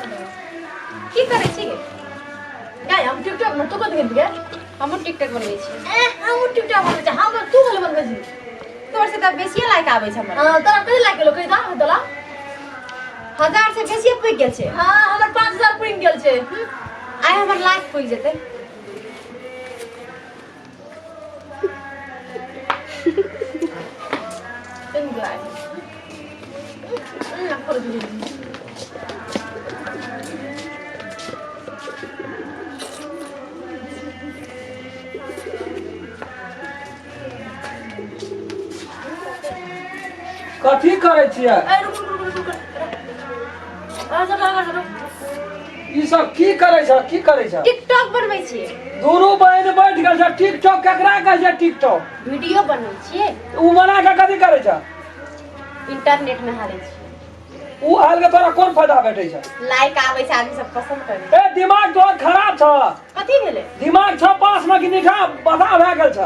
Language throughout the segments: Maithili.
की करै छी गे? गाय हम टिकटॉक में तू कत गेल गे? हमहूँ टिकटॉक बनबै छी। ए हम टिकटॉक बनबै छी, हम तू खाली बनबै छी। तोर से तऽ बेसिए लाइक आबै छै हमर। हां, तोरा कते लाइक गेलो कहि दा तोरा? 1000 से बेसिए पुगि गेल छै। हां, हमर 5000 पुगि गेल छै। आइ हमर लाख पुगि जेतै। तनी गाय ना कर दिली। कथी करै छियै? ए रुक रुक रुक रुक, आ जा आ जा। ई सब की करै छ, की करै छ? टिकटॉक बनबै छियै। दुनू बहिन बैठ गेल छ। टिकटॉक केकरा कहै छै? टिकटॉक वीडियो बनबै छियै। उ बना के कथी करै छ? इंटरनेट में हालै छियै। उ हाल के तोरा कोन फायदा भेटै छ? लाइक आबै छै, आदमी सब पसंद करै छै। ए दिमाग तोहर खराब छ। कथी भेलै? दिमाग छ पास में कि निठा बता भए गेल छ?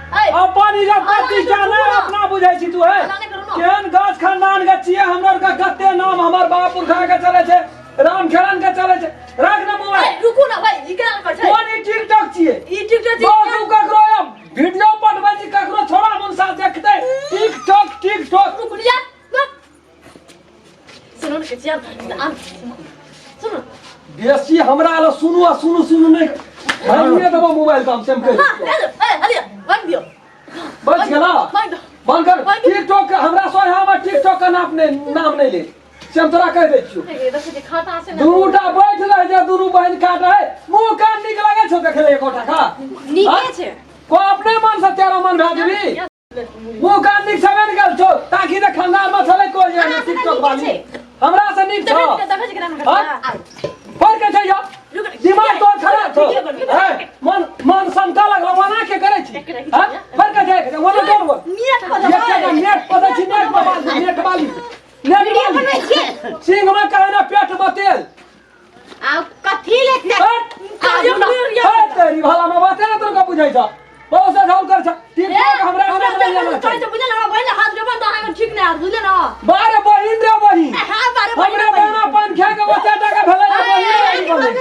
ए अपन इज्जत अल्लाह प्रतिष्ठा ने नहि करू ना। अपना बुझै छी तू है। अल्लाह ने करू ना। केहन गाछ खानदान के छियै हमर के, कते नाम हमर बाप पुरखा के चलै छै, राम खेलन के चलै छै। राख ना मोबाइल। ए रुकू ना भाई, ई केना कर छै? कोन ई टिकटॉक छियै? ई टिकटॉक बस तू ककरो वीडियो पठबै छी, ककरो छोड़ा मुनसा देखतै टिकटॉक टिकटॉक। रुक जा सुनो ने कचिया आम सुनो। बेसी हमरा ल सुनू आ सुनू सुनू नहि भागिए देबो मोबाइल काम से हम कहि हां दे दो। ए हलिया बंद दियो। बच गेला। बंद दो। बंद कर बंद कर। टिकटॉक के हमरा सोझा हमर टिकटॉक के नाम नहि, नाम नहि ले से हम तोरा कहि दै छियौ। ए देखै छी खाता से ना। दुनू टा बैठ रह जे दुनू बहिन काट है, मुंह कान नीक लागै छौ देखले एकोटा का? नीके छै। को अपने मन से तेरो मन भए जेबी। मुंह कान नीक छबे ने गेल छौ ताकि तऽ खानदान में छलै कोइ जे अहाँ से टिकटॉक नीके वाली। छै। हमरा से नीक छौ। देखै देखै छी केना हाँ? करता। पर के छै यौ? रुक। दिमाग तोर खराब छौ। वीडियो बनबै। हैं? मन मन सनका लगलो ओना के करै छी? एक रही हैं? छी। पर के छै ओना डर बोल। नेट पर एक टका नेट पर दै छी, नेट पर बाल, नेट वाली, नेट वीडियो वाली। बनबै छियै। सिंह में कहे ना पेट में तेल। आ कथी ले हट! आबू ना। हट तेरी भला में बाते ना तोरा बुझै छ, बहुत से झोल कर छ। टिकटॉक हमरा हमरा नहीं जाना कहै छै। छै बुझल, हमरा बहिन हाथ जोड़बन तऽ अहाँके ठीक नहि हैत, बुझलियै ने? बारे बहिन रे बहिन। हां बारे बहिन। हमरे बहिना पान खा के बच्चा टाका भेलै रे बहिन रे बहिन।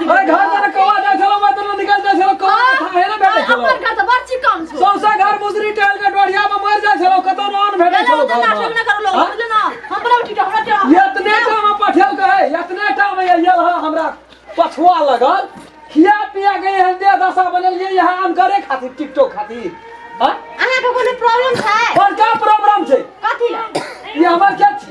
अरे घर में कौआ जाइ छलो, मैं तो निकल जाइ छलो, कौआ था है ना भेटै छलो। अपन घर तऽ बड़ चिकन छौ। सौंसे घर मुसरी टहल के डोरिया में मर जाइ छलो, कतौ अन्न भेटै छलो ओते घर नाटक में। नहि करू लोग, हाँ? बुझलियै ने? हम बनाउ टिकटॉक, हमरा टिकटॉक। एतने टा में पठेल के है, एतने टा में आयल है हमरा पछुआ लगल खिया पिया के एहन देह दशा बनेलियै यहाँ अन्न करे खातिर टिकटॉक खातिर। हाँ? अहाँके कोनो प्रॉब्लम छै? बड़का प्रॉब्लम छै। कथी ला? ई हमर के छी?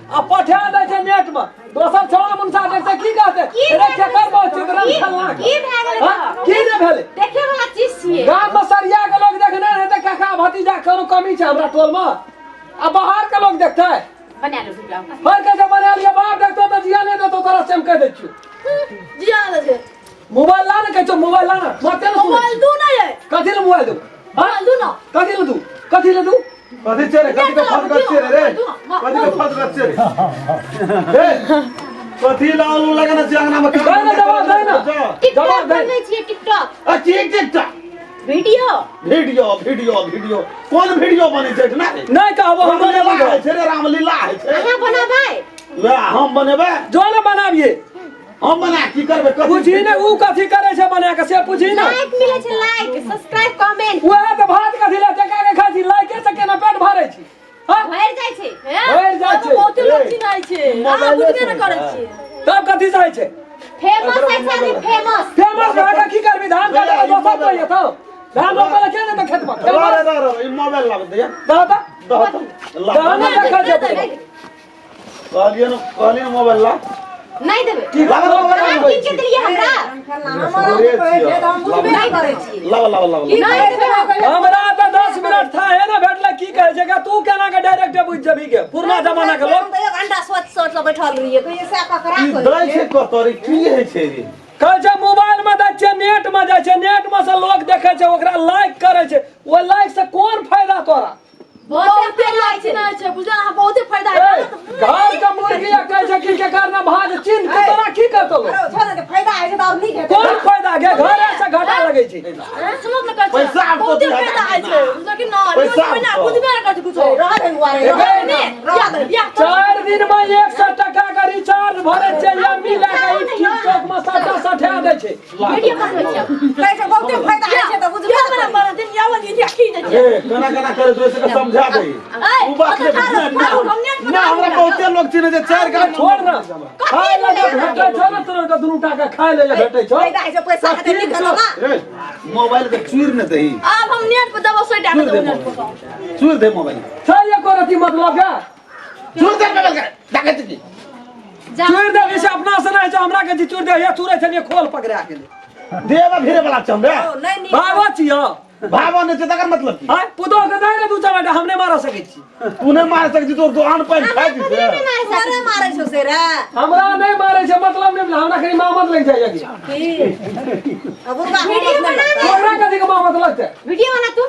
आ पठा दै छै नेट में, दोसर छौड़ा मुनसा देखते की कहते? की रे भए केकर बहुत चित्रम की खेलना की भए गेलै? हाँ? तऽ की नहि भेलै? देखे वाला चीज छियै। गाम में सरिया के लोग देखने रहते काका भतीजा, कोनो कमी छै हमरा टोल में? आ बाहर के लोग देखते। बना लो वीडियो। हर कैसे बना लिया, बाहर देखतो तऽ जिया नहि देतो तोरा से हम कहि दै छियौ। जिया दै छै। मोबाइल ला ने कहै छौ, मोबाइल ला ने, मते ने सुनै। मोबाइल दू नहि अइ। कथी ले मोबाइल दू? हाँ? मोबाइल दू ना। कथी ले दू? कथी ले दू? कथी छै रे? कथी के फट गच्छे रे रे? कथी के फट गच्छे रे? ए कथी लालू लगन छै अंगना में? दे ना जवाब, दे ना। टिकटॉक जवाब दे। बनबै छियै टिकटॉक। आ की TikTok? Video video video video कोन वीडियो बनै छै एहिठिना रे? नहि कहबो हम नहि रामलीला बुझब। होइ छै रे, रामलीला होइ छै। अहाँ बनाबै। वएह हम बनेबै। जो ने बनाबिए। हम बना की करबै? कथी पूछी ने ऊ कथी करै छै बना के से पूछी ने। लाइक मिलै छै, लाइक सब्सक्राइब कमेंट। उएह तऽ भात कथी लए चका के खाइ छी, लाइके से केना पेट भरै छी? हाँ? भरि जाइ छै। भरि जाइ छै। बहुते लोक चिन्है छै, अहाँ बुझबे नहि करै छियै। तब कथी से होइ छै? फेमस होइ छै आदमी, फेमस। फेमस भए के की करबी? धान काटे के दोसर कोइ एतौ धान रोपै लए के जेतौ खेत मे? रे फेमस रे रे, ई मोबाइल लाब दे। दह तऽ। दह तऽ ला। दह ने देखै छै। कहलियै ने, कहलियै ने मोबाइल ला। नहि देबै। की लाब करबै? अहाँ कीन के देलियै हमरा? लाब लाब लाब। नहि देबै। हमरा तऽ 10 मिनट था है ना भेटलै, की कहै छै के तू केना के डायरेक्ट बुझि जेबही के पुरना जमाना के लोग। एक घंटा सोच सोच के बैठल रहियै, कहियै सएह ककरा ई कहै दै छै कतऽ रे? की होइ छै रे? कहै छै मोबाइल में दै छियै, नेट में जाइ छै, नेट में से लोग देखै छै, ओकरा लाइक करै छै, ओहि लाइक से कोन फायदा तोरा? बहुते लाइक चिन्है छै, बुझल अहाँ, बहुते फायदा ए, है। घर के मुर्गी आ कहै छै कि केकर ना भाज चिन्ह के तोरा की करतौ लोग? अरे छोड़ दे, फायदा होइ छै तऽ आओर नीक हेतै। कोन फायदा गे? घरे से घाटा लगै छै। सुनत ने कहै छै पैसा आब तो बहुते दिया फायदा होइ छै, बुझल कि नहि? पैसा न्यूज आब बुझबे नहि करै छै कुछो। रहऽ दे बुआ रे, रहऽ दे। ने बियाह बियाह वीडियो बनबै छियै। कहै छै बहुते फायदा होइ छै तऽ बुझबे क्या बना मारा दिन यावन दिन की दे ए केना केना करे तो से समझा दे। उ बात नहीं ना, ना हमरा बहुते लोग चिन्है छै चार गाँव। छोड़ ना, खाय लए जे भेटै छौ ने तोरा के दुनू टाका खाय लए जे भेटै छौ। फायदा होइ छै, पैसा हेतै नीक हेतौ ना। ए मोबाइल के चूर ने दही। अब हम नेट पर दबो सोई डाल चूर दे देबो नेट पर। मोबाइल, चूर दे मोबाइल। छै एको रति मतलब के चूर दे मोबाइल के डाके छी। चूर दे से अपना से नहि छै, हमरा के जे चूर दे हे चूरै छलियै खोल पकड़ा गेलै। देवा फिरे वाला छै हमरा। ओ, नहि नीक। बाबा छियौ। भावो नहि छै तकर मतलब की? आय पुतोह के दे ने दू चमाटा, हम नहि मारा सकै छी। तू नहि मार सकै छी, तोर दोहान पानि खाइ छी से। तोरे मारै छौ से रे। हमरा नहि मारै छै मतलब नहि, हमरा कनि मामत लागि जाइए कि। की आ बुढ़बा वीडियो बना। तोरा कथी के मामत लगतै? वीडियो बना तू।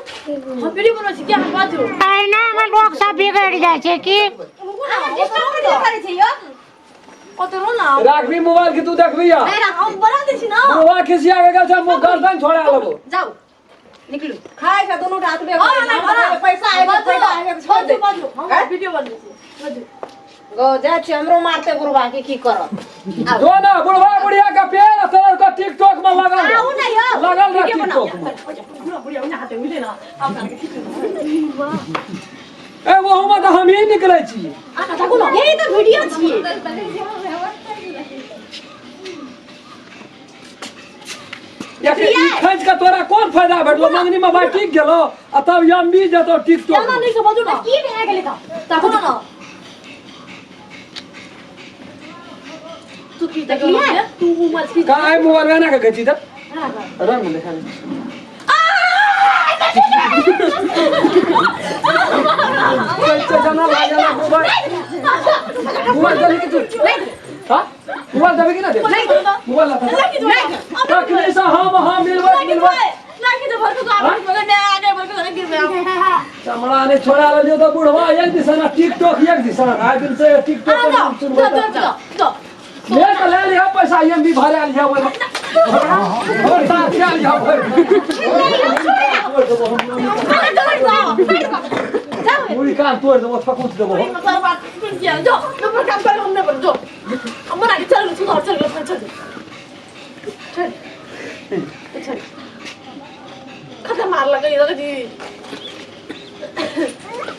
हम वीडियो बनबै छी क्या हम बाजू। अहिना मे लोक सब बिगड़ि जाइ छै की? अहाँ डिस्टर्ब कथी करै छी यौ? ओते रो ना। राखबी मोबाइल के तू देखबी या? नहि राख। हम बना दै छी ना। बुढ़वा खिसिया के गेल छै, मुँह गर्दन छोड़ा लेबो। जाउ निकलू। खाइ छै दुनू टा हाथमे। हां ना बना। पैसा आइ छै, फायदा होइ छै तऽ छोड़ दे। बाजू बाजू, हम वीडियो बनबै छी बाजू। गो जाइ छी हमरो मारते बुढ़बा के की करब। जो ना बुढ़वा बुढ़िया के पेड़ आ तोहर के टिकटॉक में लगल रह। आउ ना यौ। लगल रह वीडियो बनाउ। टिकटॉक में। बुढ़ा बुढ़िया उन्हें हाथे मिले ना अपना के खींच। ए वहू में तऽ हमही निकलै छी। आ ना देखो ना। यही तऽ वीडियो छियै। ई खैच के तोरा कोन फायदा भेटलो? मंगनी में भाई टिक गेलो आ तब यम्बी जेतो टिकटॉक ना नहीं से बाजू ना। की भए गेलै तऽ? देखो ना तू की देखलिए तू मोबाइल खींच। का मोबाइल में ना के खैची तऽ रंग में देखा दे। कैसे जाना लागल मोबाइल? मोबाइल देबी कि तू? हाँ मोबाइल देबी कि ना देबी? मोबाइल ला। तखनी से हम मिलबै मिलबै। चमड़ा ने छोड़ा लेलियो तऽ बुढ़वा एक दिसन आ टिकटॉक एक दिसन। आइ दिन से टिकटॉक के नाम सुनबै तऽ ले तऽ ले लिह पैसा, एम बी भरा लिह ओहिमे भरि साथ खा लिह भरि। मुड़ी कान तोड़ि देबो, थकुच देबो।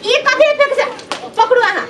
ई कथी फेक से पकड़ू अहाँ।